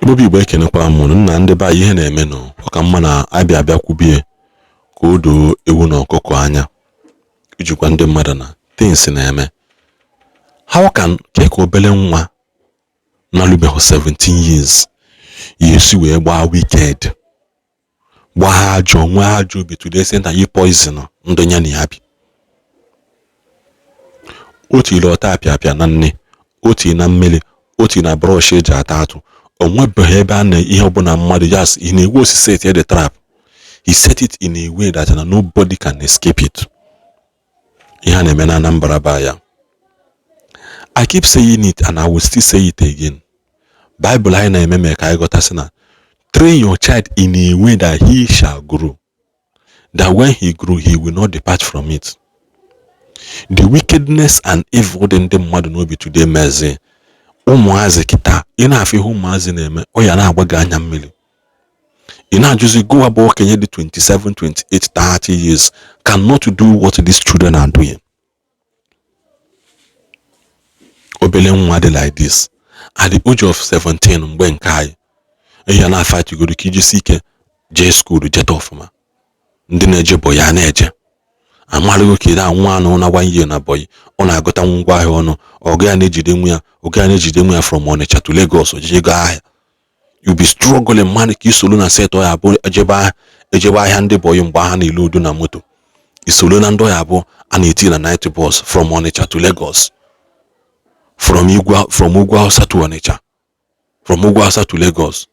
Igbo bụ Igbo, ekenekwa m unu. Nna, ndị be anyị, ihe na-eme nụ, ọ ka mma na abịa abịa kwubie ka o doo ewu na ọkụkọ anya ijikwa ndị mmadụ na things na-eme. How can ka ka obele nwa na-alụbeghị 17 years ya esi wee gbaa wicked, gbaa ajọ, nwee ajọ obi to the extent na yi poison ndị ya na ya bi? O tiri ọta apịa apịa na nne, o tiri na mmiri, o tiri na brush eji ata atụ. O nwebeghị ebe a na ihe ọbụla mmadụ just ị na-ewu osisi set the trap. He set it in a way that na nobody can escape it. Ihe a na-eme na Anambra ba ya. I keep saying it and I will still say it again. Bible anyị na-eme mee ka anyị ghọtasị na train your child in a way that he shall grow, that when he grow, he will not depart from it. The wickedness and evil dị ndị mmadụ n'obi today mezi ụmụazị kịta. Ị na-afụ ihe ụmụazị na-eme, ọ ya na-agba gị anya mmiri. Ị na-ajụzi gụwa bụ okenye dị 27, 28, 30 years cannot do what these children are doing. Obele nwa dị like this at the age of 17, mgbe nke anyị ihe na-afatigoro ka ijisi ike jee school, jeta ọfụma. Ndị na-eje boy ya na-eje amarụghị ka ị nwa anụ na one year na boy, ọ na-agụta ngwa ahịa ọnụ. Ọgụ ya na-ejide nwa ya, ọgụ ya na-ejide nwa ya from Onitsha to Lagos, ojije go ahịa. You be struggling, man, ka isoro na set ọ ya bụ ejebe ahịa ndị boy. Mgbe ha na-ele udo na moto, isoro na ndị ọya abụọ a na-eti na night bus from Onitsha to Lagos, from ugwu Hausa to Onitsha, from ugwu Hausa to Lagos,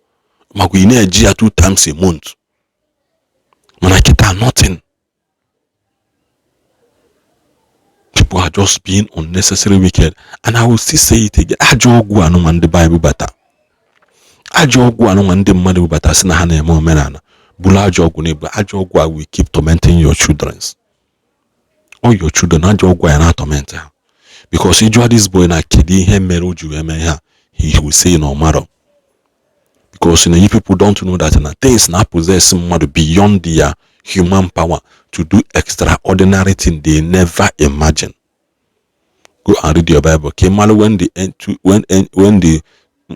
makwa ị na-eji ya two times a month. Mana kịta, nothing. People are just being unnecessary wicked, and I will still say it again. Ajọ ọgwụ anụnwa ndị Baịbụl bata, ajọ ọgwụ anụnwa ndị mmadụ bubata sị na ha na-eme omenala, bụrụ ajọ ọgwụ na-ebu ajọ ọgwụ a will keep tormenting your children, all your children. Ajọ ọgwụ a na-atorment ha because ị jụọ this boy na kedu ihe mere o ji wee mee ihe a, he will say na ọ marọ, because you people don't know that na things na possess mmadụ beyond their human power to do extraordinary thing they never imagine. Go and read your Bible ka ị mara when the when when the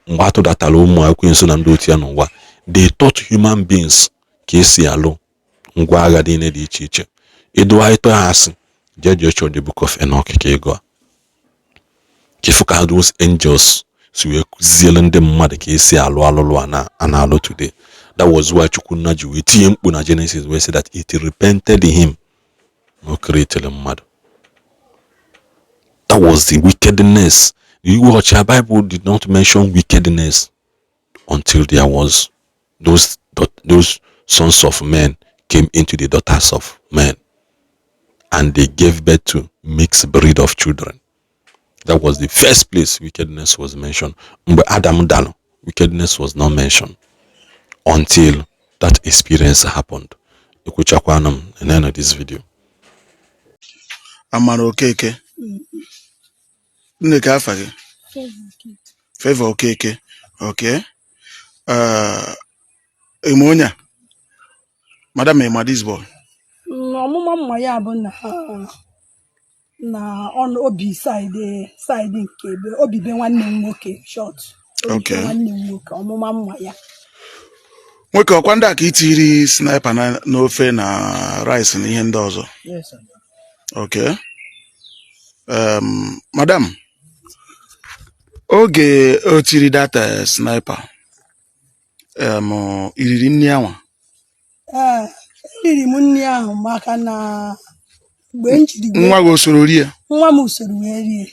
mgbe atụdatara ụmụ ekwensu na ndị otu ya n'ụwa, they taught human beings ka esi alụ ngwa agha niile dị iche iche. Ịdụwa ịtọ ha asị, jee jee chọọ the Book of Enoch ka ị gụọ, ka ịfụ ka those angels si wee kụziere ndị mmadụ ka esi alụ alụlụ a na-alụ today. That was why Chukwunna ji wee tinye mkpu na Genesis wee say that it repented him na o created mmadụ. That was the wickedness. You watch, Bible did not mention wickedness until there was those sons of men came into the daughters of men and they gave birth to mixed breed of children. That was the first place wickedness was mentioned. Mgbe Adam dalụ, wickedness was not mentioned until that experience happened. Ekwuchakwanụ m in end of this video. Amara Okeke, nne, ka afa gị? Favor Okeke. Okay. Ịma onye a, madam? Ịma this boy? Ọmụma mma ya bụ na ọnụ obi side nke ebe obi be nwanne m nwoke, short obi be nwanne m nwoke, ọmụma mma ya. Nwoke, ọkwa ndị a ka itiri sniper na n'ofe na rice na ihe ndị ọzọ? Yes, sir. Okay. Madam, oge o tiri that sniper, iriri nri anwa? Ee, eriri m nri ahụ maka na mgbe m jiri Nwa gị o soro rie? Nwa m usoro wee rie.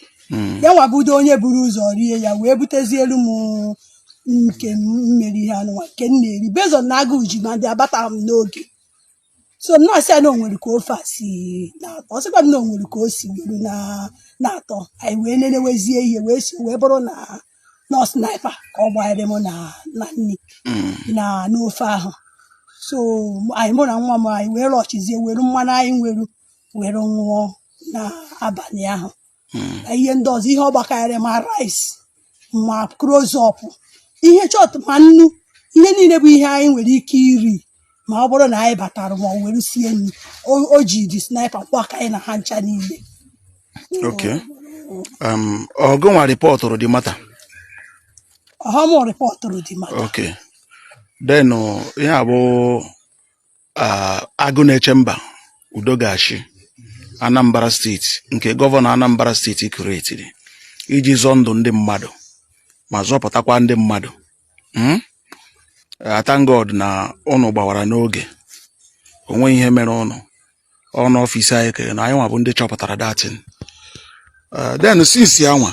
Ya nwa budo onye buru ụzọ rie ya, wee butezielu m nke m mere ihe anụnwa nke m na-eri bezon na agụụ ji ma ndị abata m n'oge. So m na-asị ya na o nwere ka ofe a si na-atọ. Ọ sịkwa m na o nwere ka o si were na na-atọ. Anyị wee nenewezie ihe wee si wee bụrụ na nọ sniper ka ọ gbanyere m na nri na n'ofe ahụ. So anyị, mụ na nwa m, anyị wee rọchizie, were mmanụ anyị nwere were ṅụọ n'abalị ahụ na ihe ndị ọzọ, ihe ọ gbakarịrị, ma rice, ma close-up, ihe chọt, ma nnu, ihe niile bụ ihe anyị nwere ike iri ma ọ bụrụ na anyị batara ma ọ were sie nri. O ji di sniper kwaka anyị na ha ncha niile. Okay. Ọgụ nwa reportụrụ the matter? Ọha m reportụrụ the matter. Okay, then ihe a bụ Agụ Na-eche Mba, Udo Ga-achị Anambra Steeti, nke gọvanọ Anambra Steeti createri iji zọọ ndụ ndị mmadụ ma zọpụtakwa ndị mmadụ. Thank God na ụnụ gbawara n'oge, onwe ihe mere ụnụ. Ọ n'office anyị ka na anyị nwa bụ ndị chọpụtara that thing. Then since ya nwa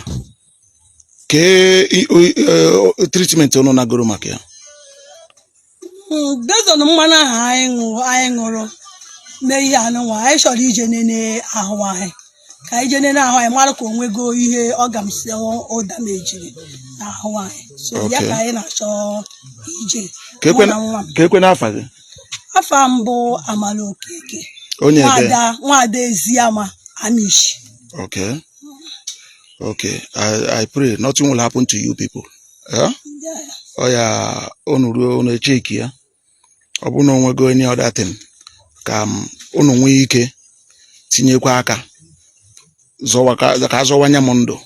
kee treatment ụnụ nagoro maka ya? Based on mmanụ ahụ anyị ṅụrụ mee ihe anụnwa, anyị chọrọ ije nene ahụ anyị, ka anyị jee nene ahụ anyị, mara ka o nwego ihe ọ gamsi o damageri n'ahụ anyị. So ya ka anyị na-achọ ije. Ka ekwe mụ na nwa m. Ka ekwe n'afa gị? Afa mbụ Amala Okeke. Onye ebe? Nwada Eziama Amichi. Okay, I pray nothing will happen to you people. Yeah? Yeah. Ọ ya unu ruo, unu echeki ya, ọ bụrụ na onwego any other thing, ka m unu nwee ike tinyekwa aka zọwa ka azọwanye m ndụ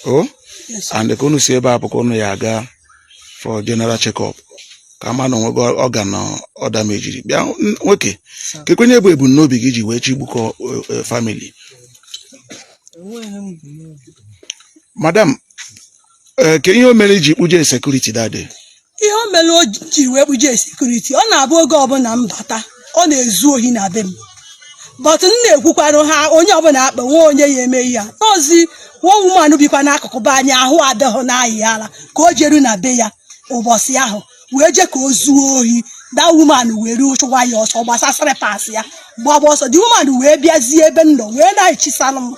o. Yes. And ka unu si ebe a bụ ka unu ya aga for general check-up, ka ama na onwego organ ọ damageri. Bịa, nwoke, ka ekwenye bụ ebumnobi gị ji wee chigbukọ family? Enweghị m bụ n'obi. Madam, ka ihe o mere iji kpuje security that day? Ihe o mere o ji wee kpuje security, ọ na-abụ oge ọbụla m bata, ọ na-ezu ohi na be m, but m na-ekwukwarụ ha, onye ọbụla akpa nwa onye ya eme ya n'ozi. Nwa woman bikwa n'akụkụ be anyị, ahụ adịghị n'ahịa ara, ka o jeru na be ya ụbọchị ahụ wee jee ka o zuo ohi, that woman wee ruo chụwa ya ọsọ, gbasasịrị pas ya, gbaba ọsọ. The woman wee bịazie ebe m nọ wee na-echisalụ m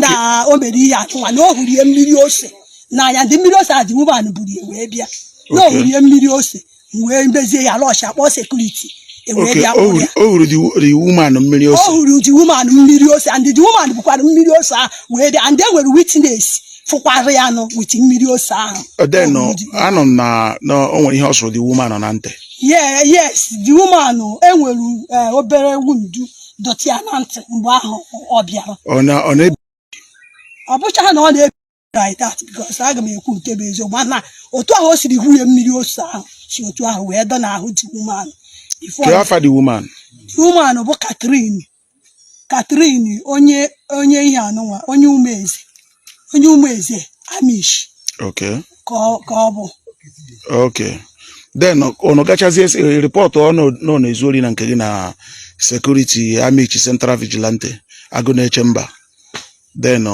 na o mere ihe atụnwa, na o hurie mmiri ose n'anya. Ndị mmiri ose a, the woman buru ya wee bịa na o hurie mmiri ose, wee mezie ya rush, akpọ security, e wee bịa o kpụrụ huru ya. O huru the woman mmiri O ose? huru the woman mmiri ose, and the woman bukwara mmiri ose ahụ wee bịa, and e nwere witness fụkwara ya nụ with mmiri ose ahụ. Then O huru the anọ m na o nwere ihe ọ sụrụ the woman na ntị. Yeah, yes, the woman enwere obere wound dọtị ya na ntị mgbe ahụ ọ bịara. Ọ na Ọ bụcha na ọ na-ebi like that, because aga m ekwu nke bụ eziokwu, mana otu ahụ o siri hụ ya, mmiri ose ahụ si otu ahụ wee dọ n'ahụ the woman before. Ke afa the woman? The woman bụ Catherine, Catherine onye ihe anụnwa, onye Umeze Amish. Ka ọ bụ. Okay, then unu gachazie report ọ nọ na-ezu ori na nke gị na security Amichi Central Vigilante Agụ Na-eche Mba. Then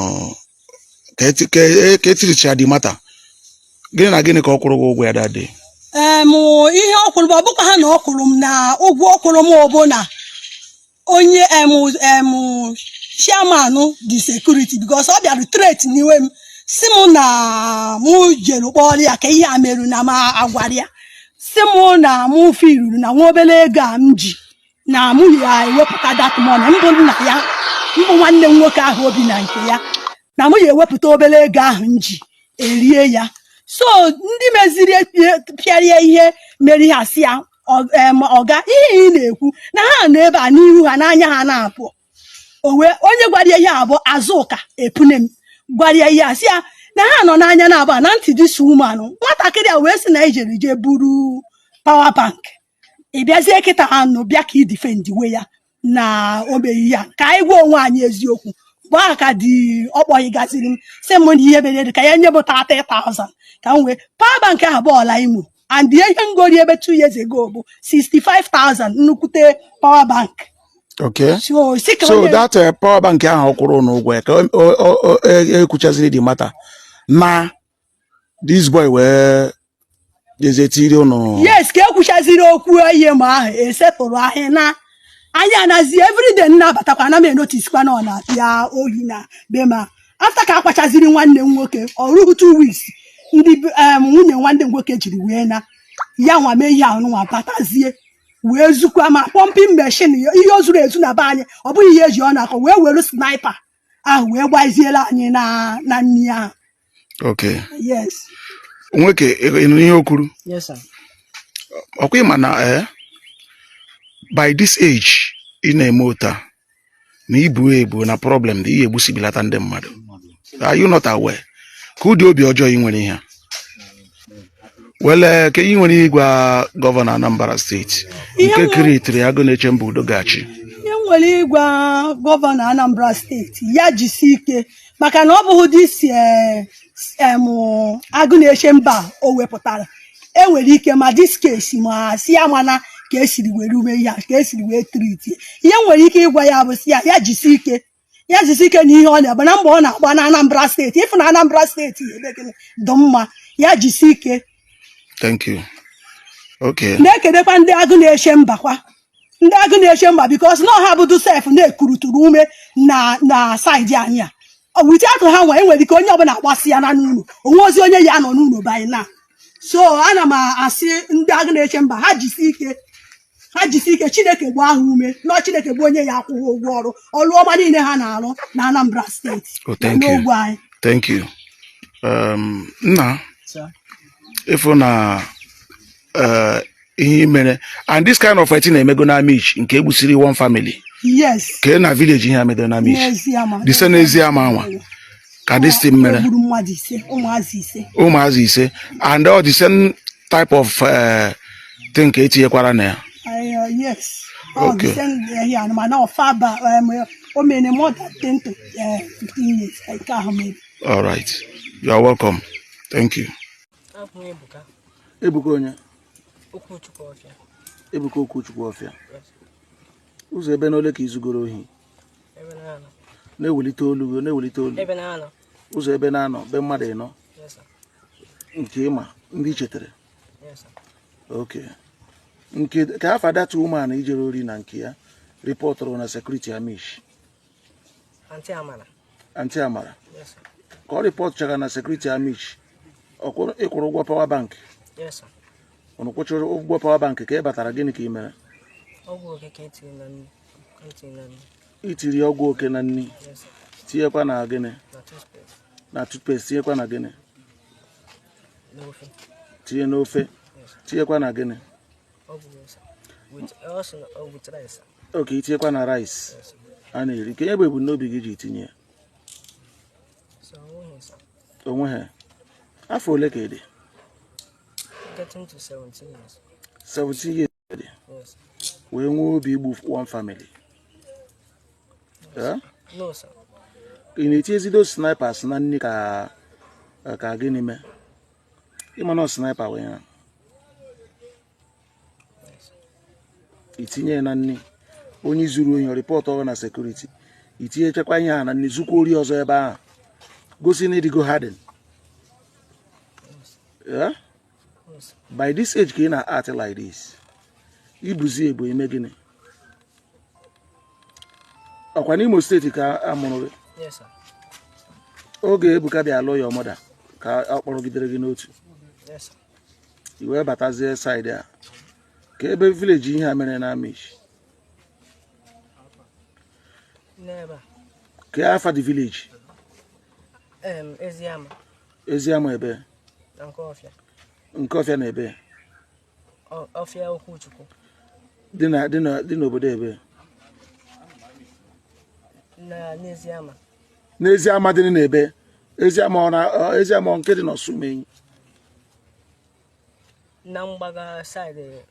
ka etiricha the matter, gịnị na gịnị ka ọ kwụrụ gị ụgwọ ya that day? Ihe ọ kwụrụ m, ọ bụkwa ha na ọ kwụrụ m na ụgwọ ọ kwụrụ m bụ na onye em em chairman the security, because ọ bịara threat n'iwe m, si m na mụ jere kpọrọ ya ka ihe a merụ na m agwara ya, si mụ na mụ firuru na nwa obere ego a m ji na mụ ya ewepụta that money. Mbụ nna ya, mbụ nwanne m nwoke ahụ obi na nke ya, na mụ ya ewepụta obere ego ahụ m ji erie ya. So ndị meziri pịarie ihe mere ihe, asị ya, "Ọga, ihe ị na-ekwu na ha nọ ebe a n'ihu ha n'anya ha na-apụ." O wee onye gwara ya ihe abụọ, Azụka epune m gwara ya ihe a, sị ya na ha nọ n'anya na abụọ na ntị this woman. Nwatakịrị a wee sị na ijere jee buru power bank, ị bịazie kịta ha nụ bịa ka ị defend we ya na o meghị ya. Ka anyị gwa onwe anyị eziokwu. Mgbe ahụ ka dị ọkpọghị gaziri m, sị m na ihe mere dị ka ya nye m 30,000 ka m wee power bank ahụ bụ ọla Imo, and ihe ngori ebe 2 years ago bụ 65,000, nnukwute power bank. So si ka So that power bank ahụ ọ kwụrụ n'ụgwọ ya, ka ekwuchaziri the matter na this boy wee jezie tiri ụnụ? Yes, ka ekwuchaziri okwu ihe ma ahụ esetụrụ ahịa na anyị anazi everyday nnabatakwa na m enoticekwa na ọ na-apịa ohi na be ma. After ka akwachaziri nwanne m nwoke, ọ rughị 2 weeks, ndị nwunye nwanne m nwoke jiri wee na ya nwa mee ihe ahụ nwa, batazie wee zukwa ma pumping machine, ihe o zuru ezu na be anyị, ọ bụghị ihe eji ọ na-akọ, wee were sniper ahụ wee gbaziela anyị na nri ahụ. Yes. Nwoke, ị nụrụ ihe o kwuru? Yes, sir. Ọkwa ịma na by this age ị na-eme ụta na ibu ebu na problem dị ihe egbusibilata ndị mmadụ. Are you not aware ka ụdị obi ọjọọ ị nwere ihe a? Wele ka ị nwere ịgwa gọvanọ Anambra steeti nke kiritiri Agụ Na-eche Mba Udo Ga-achị. Ihe m nwere ịgwa gọvanọ Anambra steeti, ya jisi ike, maka na ọ bụghị this Agụ Na-eche Mba o wepụtara, enwere ike ma this case ma si ya mana ka esiri were ume ihe a, ka esiri wee treat. Ihe m nwere ike ịgwa ya bụ si ya, ya jisi ike, ya jisi ike na ihe ọ na-agba na mbọ ọ na-agba na Anambra steeti, ịfụ na Anambra steeti ebe gịnị dị mma. Ya jisi ike. Thank you. Okay. Na-ekelekwa ndị Agụ Na-eche Mba kwa, ndị Agụ Na-eche Mba, because na ọha bụdu sef na-ekuruturu ume na side anyị a. Without ha nwa, enwere ike onye ọbụla agbasi ya na n'ụlọ onwe ozi onye ya nọ n'ụlọ by now. So ana m asị ndị Agụ Na-eche Mba, ha jisi ike, ha jisi ike. Chineke gbaa ha ume na Chineke bụ onye ya akwụghị ụgwọ ọrụ ọma niile ha na-arụ na Anambra steeti Oh, thank you. n'ogbe anyị. Thank you. Nna, ịfụ na ihe mere and this kind of thing na-emego na Amichi nke egbusiri one family. Yes. Ke na village ihe a medere na Amichi? N'Eziama. The same Eziama anwa ka this thing mere. Egburu mmadụ ise, ụmụazị ise. Ụmụazị ise, and all the same type of thing ka etinyekwara na ya. Yes. All the same here, mana ọfa ba o mere more than 10 to 15 years nke ahụ mere. All right, you are welcome, thank you. Abụ m Ebuka. Ebuka onye? Okwuchukwu Ọfịa. Ebuka Okwuchukwu Ọfịa. Ụzọ ebe n'ole ka izugoro ohi? Ebe na-anọ. Na-ewelite olu gị, na-ewelite olu. Ebe na-anọ. Ụzọ ebe na-anọ, be mmadụ ịnọ? Yes, sir. Nke ịma ndị i chetara? Yes, sir. Ok, nke ka afa that woman ijere ori na nke ya reportụrụ na security Amichi? Aunty Amara. Aunty Amara? Yes, sir. Ka ọ reportụchara na security Amichi, ịkwụrụ ụgwọ power bank? Yes, sir. Ụnụ kwụchara ụgwọ power bank ka ị batara, gịnị ka ị mere? Ọgwụ oke ka etiri na nri. Etiri na nri. Itiri ọgwụ oke na nri? Yes, sir. Tinyekwa na gịnị? Na toothpaste. Na toothpaste, tinyekwa na gịnị? N'ofe. Tinye n'ofe? Yes, sir. Tinyekwa na gịnị? Ọgwụ, yes, sir. With also with rice, sir. Oke, itinyekwa na rice? Yes, sir. A na-eri ka ihe bụ ebumnobi gị ji tinye ya? So onweghị, sir. Onwe ha afọ ole ka ị dị? Getting to 17 years. 17 years dị? Yes. Wee nwee obi igbu one family? Eh? No, sir. Ị na-eti ezido snipers na nri ka gịnị mee? Ịma na sniper wee ya? Yes. Itinye ya na nri, onye zuru ohi report ọrụ na security, itinyechakwa ihe a na nri, zukwa ori ọzọ ebe ahụ, gosi na ịdịgo harden. Yeah? Yes. By this age ka ị na-act like this, ibuzi ebu ime gịnị? Ọkwa n'Imo steeti ka a mụrụ gị? Yes, sir. Oge Ebuka bịa lụọ ya ọmọda ka ọ kpọrọgidere gị n'otu? Yes, sir. I wee batazie side a, ka ebe village ihe a mere na Amichi? N'ebe a. Ka afa the village? Eziama. Eziama ebe? Na nke ọfịa. Nke ọfịa na ebe? Ọfịa Okwuchukwu. Dị n'obodo ebe? Na n'Eziama. N'Eziama dị n'ebe Eziama ọ na Eziama ọ nke dị n'Ọsụmenyi? Na mgbaga side.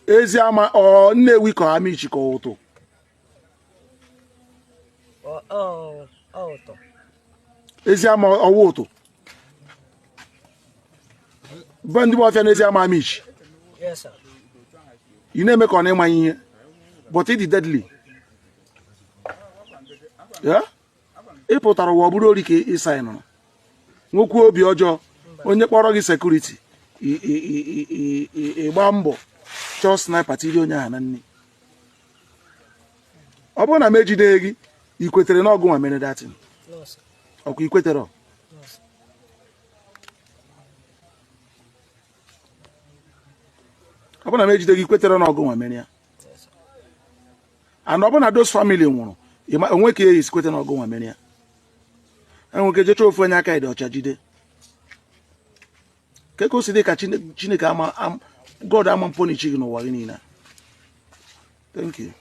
Eziama ọ Nnewi ka Amichi ka Ụtụ? Ọ Ụtụ. Eziama ọwụ Ụtụ bụ ndị bụ ọfịa n'Eziama Amichi? Yes, sir. Ị na-eme ka ọ na-ịmanye ihe, but it is deadly. Ya ị pụtara ụwa ọ bụrụ ori ka ịsa ị nụrụ, nwekwuo obi ọjọọ. Onye kpọrọ gị security, ịgba mbọ chọọ sniper tiri onye ahụ na nne. Ọ bụrụ na m ejideghị gị, ị kwetere na ọgụ nwa mere that thing? No, sir. Ọkwa ị kwetere? No, sir. Ọ bụrụ na m ejide gị, kwetere na ọgụ nwa mere ya? Yes, sir. And ọ bụrụ na those family nwụrụ, onwe ka ya esi kwete na ọgụ nwa mere ya? Enwe ike jecha ofu onye aka dị ọcha jide ka o si dị ka Chineke ama God ama mponichi gị n'ụwa gị niile. Thank you.